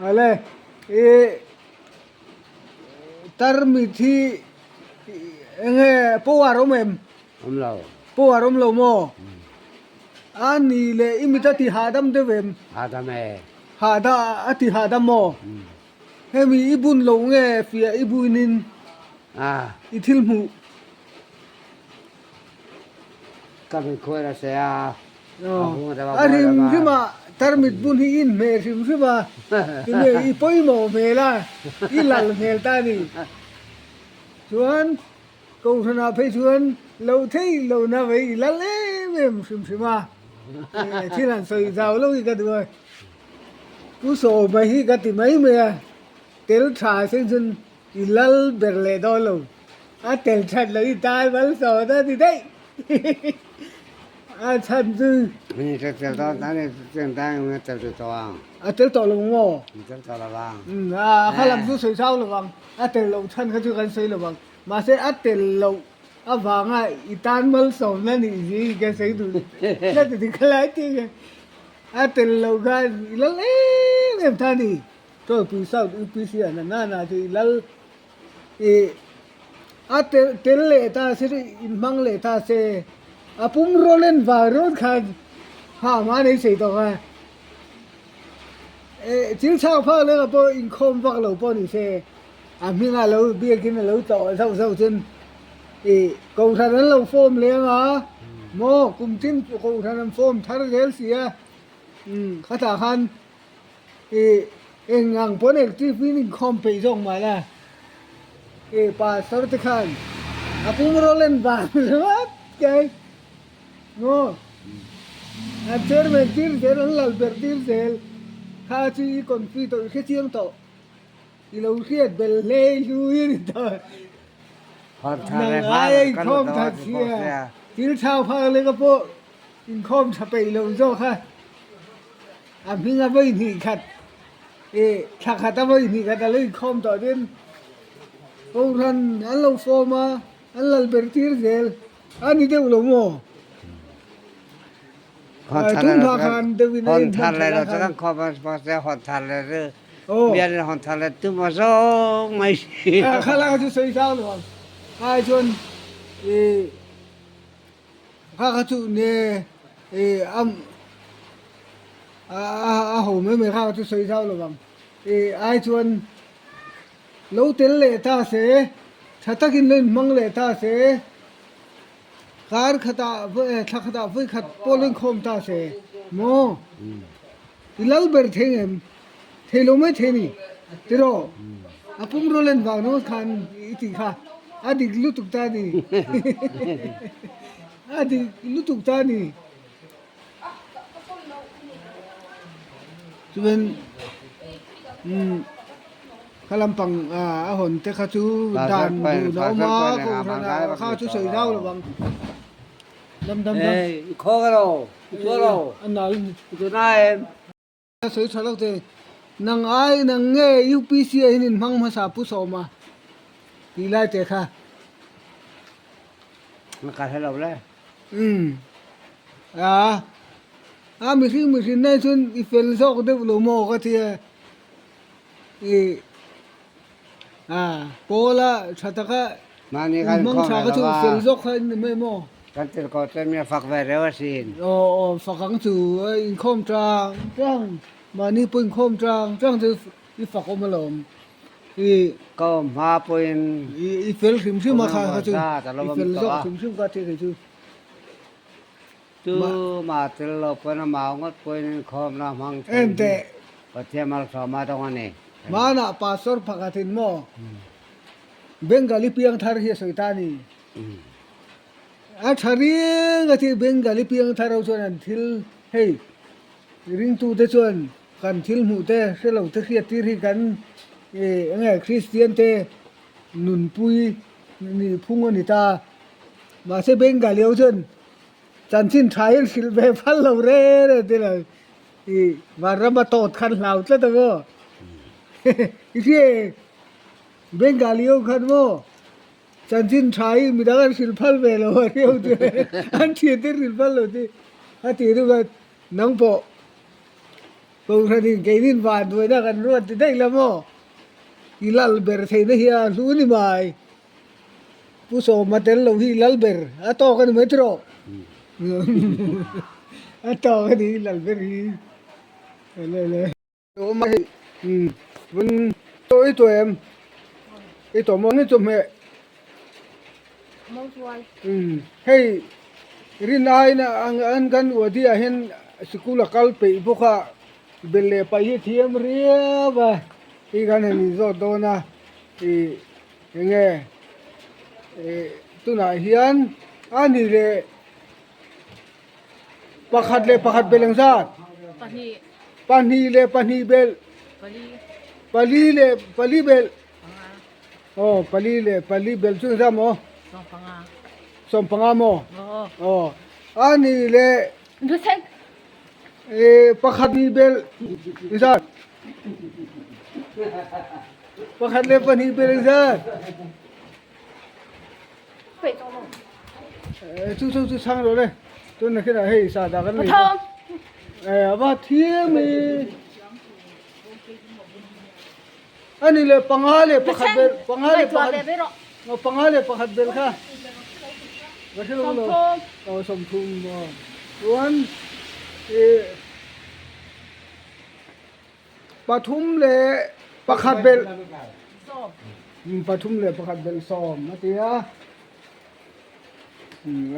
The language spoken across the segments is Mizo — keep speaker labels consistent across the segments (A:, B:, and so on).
A: Ale i tarmit hi enge power awm em?
B: Awm lo.
A: Power awm lo maw? A ni leh i mit a ti hahdam deuh em?
B: Hahdam e.
A: Hahda a ti hahdam maw? Hemi i bun lo nge fiah i buinin i thil hmuh?
B: Ka mit khuai la se a.
A: A hrim hrim a, tarmit bun hi i inhmeh hrim hrim a, tinge i pawimawh hmel a, i lal hmel ta a ni. Chuan Kohhranah phei chuan lo thei lo na vei i lal em em hrim hrim a, thil han sawi zau lo hi ka duh a. Pu Sawma hi ka ti mai mai a, tel tha seng chuan i lal ber leh dawn lo, a tel that loh i tai mal sawt a ti daih. A chhan chu.
B: Ni tel tel dawn ta ni chen ta nge tel tel tawh ang.
A: A tel tawh lo maw?
B: Tel tawh lo vang.
A: A kha lam chu sawi zau lo vang. A tel loh chhan kha chu kan sawi lo vang. Mahse a tel loh avanga i tan malsawmna nih zi ka sawi duh tlat a ti kha lai ti nge. A tel loh khan i lal em em ta a ni. Tawipui South UPC ah na na chu i lal i a tel tel leh ta se chu inhmang leh ta se a pum rawl en vang rawt khan ha mah nei sei tawk a. Thil chhak phak leh ah pawh inkhawm vak lo pawh ni se a hming ah lo biakin a lo tlawh zauh zauh chuan ih kohhran an lo form leh anga maw kum tin kohhran an form thar zel si a khatah khan ih eng ang pawn active in inkhawm peih zawk mah la ih pastor te khan a pum rawlh en vang ringawt kai. Maw? An chairman tir zel, an lal ber tir zel. Kha chu i confi tawh, i hrechiang tawh. I lo hriat bel hle i hlu hi ni tawh. Nang aia inkhawm that sia, thil chau phak leka pawh inkhawm tha peih lo zawk kha. A hming a vawi hnih khat, i thla khat a vawi hnih khat a lo inkhawm tawh tin Kohhran an lo form a, an lal ber tir zel. A ni deuh lo maw? Tum hma khan deuh in a in hman thei lai khan. Kha lai kha chu sawi zau lo ang. Ai chuan i kha kha chu ne i am a ho mai mai kha kha chu sawi zau lo ang. I ai chuan Lo tel leh ta se, tha takin lo inhmang leh ta se, kar khatah thla khatah vawi khat pawh lo inkhawm ta se maw? I lal ber thei ngem? Thei lo mai thei ni tiraw? A pum rual en vang ringawt khan i tih kha a dik lutuk ta ni. A dik lutuk ta ni. Chuan umm kha lampang a hawn te kha chu dan dun a awm a kohhran ah kha chu sawi zau lo ang dam dam dam a nal a sawi tha lo te nang ai nang nge UPC ah hian in hmang hmasa pu sawma tih lai te kha. Umm a a mihring mihring na chuan i fel zawk deuh lo maw ka ti a i a pawl a tha taka
B: Mahni kan
A: hmang
B: khawm
A: tha
B: ve
A: kha chu
B: lova.
A: fel zawk kha in ni mai maw?
B: Kan tirhkoh te mi a fak ve reuh asin.
A: Aw aw fak ang chu inkhawm tang tang mahni pawh inkhawm tang tang chu i fak awm alawm. I
B: Ka awm hma pawhin
A: i fel hrim hrim a kha kha chu
B: i
A: i fel zawk hrim hrim ka ti kei chu.
B: Tu mah tel lo pawn a mau ngawt pawhin inkhawmna hmang thei hi Pathian malsawma dawng a ni.
A: Hmanah Pastor pakhatin maw Bengali piangthar hi a sawi ta a ni. A tha ring a ti Bengali piangthar ho chuan an thil hei ringtute chuan Kan thil hmuh te hre lo te hriat tir hi kan eng nge Kristian te nunpui nih phung a ni ta. Mahse Bengali ho chuan chanchin tha hian hrilh ve phal lo re re te lo i vanram a tawt khan hlau tlat ang aw. I hria e Bengali ho khan maw chanchin tha hi midang an hrilh phal ve lo a rio te an thian te hrilh phal lo te a ti deuh a nang pawh. Kohhranin keinin vanduaina kan ruat ti daih la maw? I lal ber theihna hi a hlu ni mai. Pu Sawma tel lo hi i lal ber a tawk a ni mai tiraw? A tawk a ni i lal ber hi. Le le. Awm a hei vun tawh i tawh em? I tawh maw ni chawhmeh? Hei rin aiin an kan uadi ah hian sikul a kal peih bawk a, bel leh paih hi a thiam riau a, hei khan han inzawt dawn a ih eng nge ih tunah hian a ni leh Pakhat leh pakhat belh engzat?
C: Pahnih.
A: Pahnih leh pahnih belh.
C: Pali.
A: Pali leh pali belh.
C: Panga.
A: Aw pali leh pali belh chu engzat maw?
C: Sawmpanga.
A: Sawmpanga maw?
C: Aw.
A: Aw. Ani leh.
C: Dusek.
A: Eh pakhat nih belh engzat? Pakhat leh pahnih belh engzat? Chu chu chu chhang rawh le tuna khian hei sahdah kan nei a eh a va thiam e a ni leh panga leh pakhat bel panga leh pakhat panga leh pakhat bel kha ka hre lo lo aw sawmthum aw chuan ih Pathum leh pakhat belh pathum leh pakhat belh sawm a ti a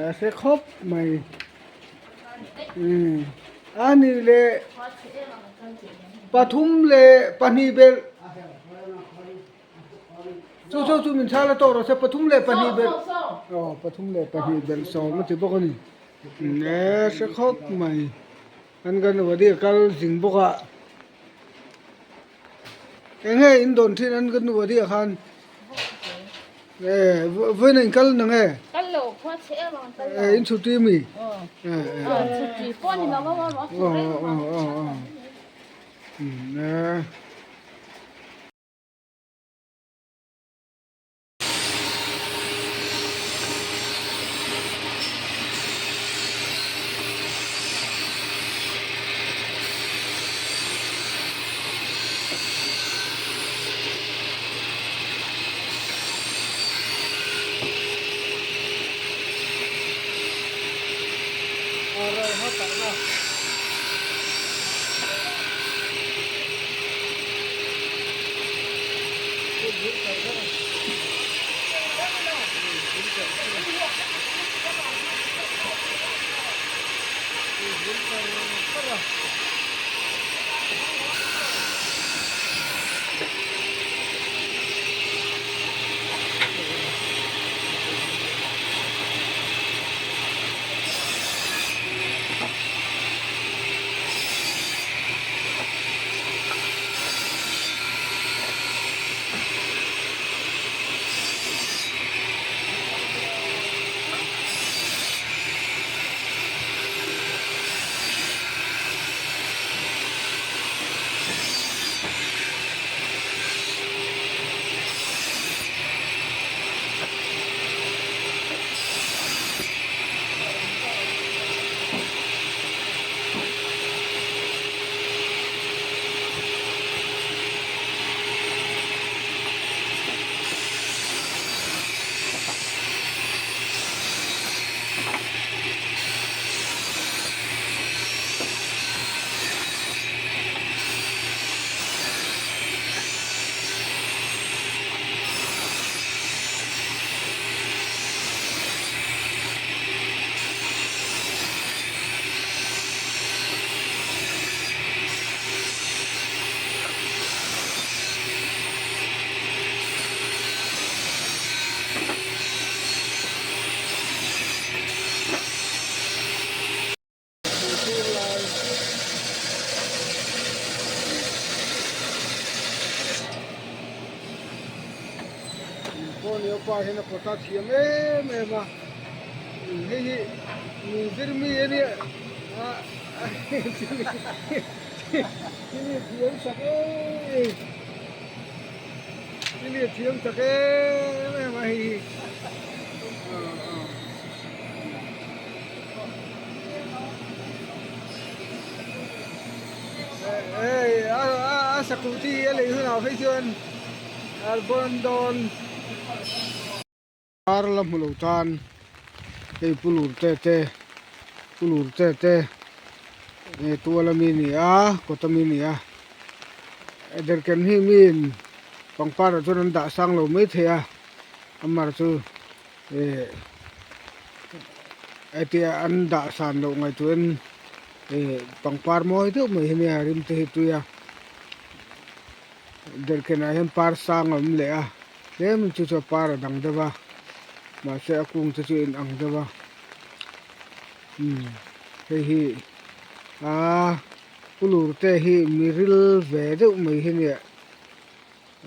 A: a hre khawp mai a ni leh pathum leh pahnih belh chu chu chu min chhal a tawk rawh se pathum leh pahnih belh aw pathum leh pahnih belh sawm a ti bawk a ni a hre khawp mai. An kan wadi a kal zing bawk a eng nge in dawn thin an kan wadi ah khan eh vawiin in kal nang e
C: kal lo khua chhe em ang kal lo
A: eh in chhuti mi
C: eh eh chhuti pawh ni lo a ruah sur reng
A: a eh. Pa hian a pawt a thiam em em a hei hi min zir mi a nia thil hi a thiam sak em thil hi a thiam sak em em a hei hi. sakuti a lei hunah phei chuan a bawn dawn. Ar la hmu lo tan hei pu lur te te pu lur te te tual ami a ni a kawt ami a ni a derhken hi miin pangpar ah chuan an dah sang lo maithei a amar chu eh hetia an dah san loh ngaihtuahin eh pangpar mawi deuh mai hi nia rim te hi tui a derhken ah hian par sang a awm leh a. Tlem chu chu par a dang deuh a mahse a kung te chu a inang deuh a umm hei hi aaa ulur te hi mi ril ve deuh mai hi nia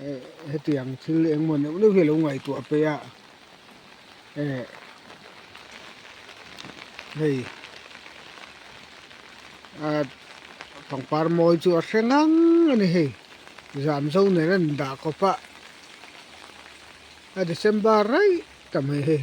A: eh hetiang thil engemaw neuh neuh hi a lo ngaihtuah peih a eh hei ah pangpar mawi chu a hre ngang a ni hei. Zam zo nen an dah kawp a, a December raih ta mai hei.